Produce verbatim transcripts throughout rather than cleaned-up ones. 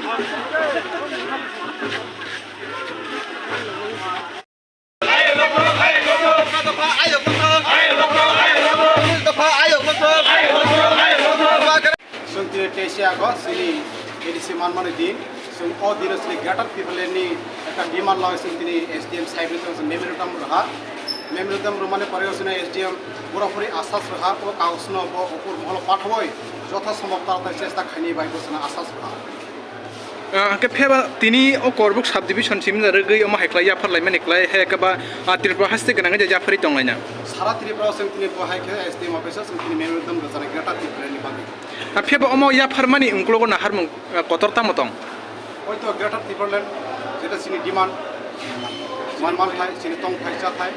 Chwng tini teisa ago chini A D C manmani din, chwng o dino chini Greater Tipraland ni ekta demand loi chwng tini S D M side o chwng memorandum rwha. Memorandum rwmani pore o chini S D M borok phuri asas rwha, o kagosno bo upor moholo pathawi jotha sombhob taratari chesta khaini bai bo chwng asas rwha. Ah, hwnkhe pheba tini o Korbuk subdivision simi rwgwi omo hai khlai yaphar laimani khlai hai khe ba, ah, Tripura haste gwnangwi je yapharwi tonglaina. Sara Tripura o chwng tini bo hai khe S D M office o chwng tini memorandum rwjaknai Greater Tipraland ni bagwi. Ah, pheba omo yapharmani ungkulogo naharmung, ah, kotor tamo tong? Oito Greater Tipraland, jeta chini demand, man man thai, chini tong thai, cha thai.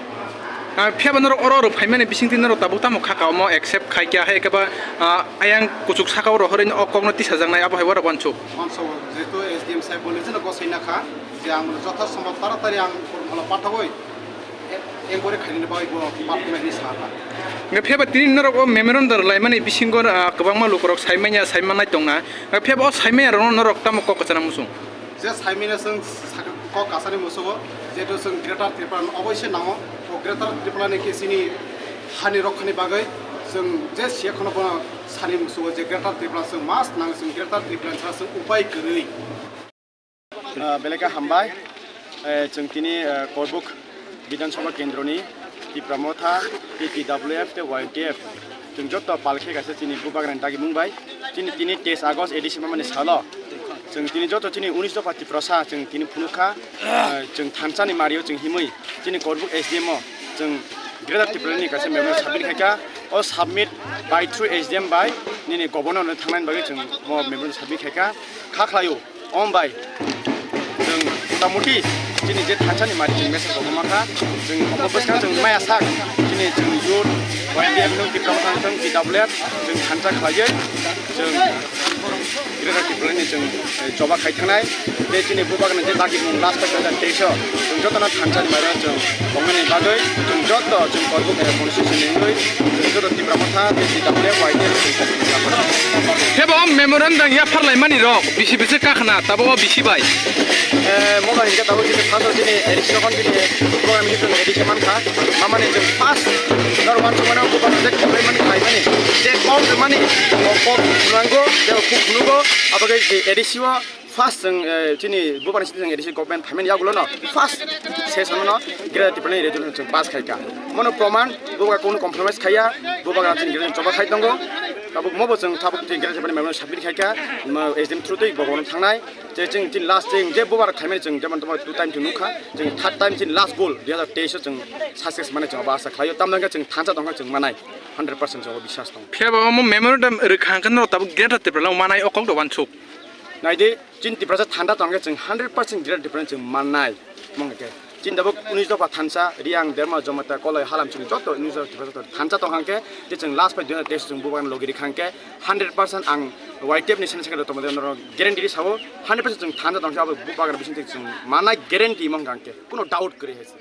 Ah, phiyaba norok oro oro phaimani bisingtwi norok tabuk tamo kha ka omo accept khai kya hai khe ba, ah, ayang kuchuk saka o rohorwi o kokno tisajaknai abo hai uansuk. Uansuk, jehetu S D M sahib bo nijeno gosai nakha je ang jotha sombhob taratari ang upor moholo pathawi e-, enquiry khainani bagwi bo pathawi hinwi sakha. Hwnkhe phiyaba tini norok o memorandum laimani bisingo, ah, kwbangma lukurok saimanya, saimannai tongna. Hwnkhe phiyaba o saimanya rokno norok tamo kok kwchana muchung? Je saimanya chwng sak-, kok kasani muchungo, jehetu chwng Greater Tripura no oboise nango, o Greater Tripura ni khe chini hani rokhani bagwi chwng je siya kheno bono sani muchungo je Greater Tripura chwng must nang, chwng Greater Tripura ni sara chwng upai kwrwi. Ah, belai khe hambai. Eh, chwng tini, eh, Korbuk Bidhan Sabha Kendroni Tipra Motha, T T W F tei Y T F, chwng joto pal khe kaisa chini bubagrani dagimung bai. Chini tini teis August A D C manmani salo chwng tini joto chini unis dopha Tiprasa chwng tini phunukha, eh, chwng thansa ni mario chwng himwi chini Korbuk S D M o chwng Greater Tipraland ni kaisa memorandum submit khaikha. O submit by through S D M bai nini governor no thangnani bagwi chwng bo memorandum submit khaikha. Kha khlaio. Om bai, chwng motamuti chini je thansa ni mari chwng mesa kotorma kha, chwng obo bwskang chwng maya sak, chini chwng youth, Y T F no Tipra Motha thang, T W F, chwng thansa khlaiwi, chwng Greater Tipraland ni chwng, eh, choba khai thangnai, tei chini bubagrani je dagimung last pai dui hajar teis o, chwng jotono thansa ni mari chwng tongnani bagwi, chwng joto chwng Korbuk, eh, constituency ni wngwi, chwng joto Tipra Motha, tei T W F, Y T F, chwng Phebo memorandum yaphar laimani rok bisi bisi kakhna tabo o bisi bai. Eh, moga hinkhe tabo chini first o chini A D C rokon chini program hinkhe chwng A D C mankha. Mamani chwng first number one chwngmano bubagrani je khaplaimani khlaimani je kok rwmani o kok phunukgo, je kok phunukgo, abo khe A D C o first chwng, eh, chini bubagrani side chwng A D C government phaimani yagulono first session no Greater Tipraland ni resolution chwng pass khaikha. Mono proman bubagra kunu compromise khaiya, bubagra chini resolution choba khai tongo. Tabuk mobo chwng tabuk chini Greater Tipraland ni memorandum submit khaikha, mo S D M through twi governor thangnai. Je chwng chini last chwng je bubagra khaimani chwng jemon tamo two time chwng nukha, chwng third time chini last goal dui hajar teis o chwng success mane chwng abo asa khlaio. Tamni hwnkhe chwng thansa tongkha chwng manai hundred percent chwng abo biswas tongo. Phiyaba omo memorandum rwkha hwnkhe norok tabuk Greater Tipraland manai o kok do uansuk. Naidi, chini Tiprasa thansa tongkhe chwng hundred percent Greater Tipraland chwng mannai. Mong khe chini tabuk unis dopha thansa, Riang, Derma, Jomata, Koloi, Halam chini joto unis dopha Tiprasa thansa tongkha hwnkhe, je chwng last pai dui hajar teis chwng bubagrani logi rwkha hwnkhe hundred percent ang Y T F ni senior secretary tongmani norok guarantee ri sao, hundred percent chwng thansa tongkhe abo bubagra bisingtwi chwng mannai guarantee mong kha hwnkhe, kuno doubt kwrwi hai se.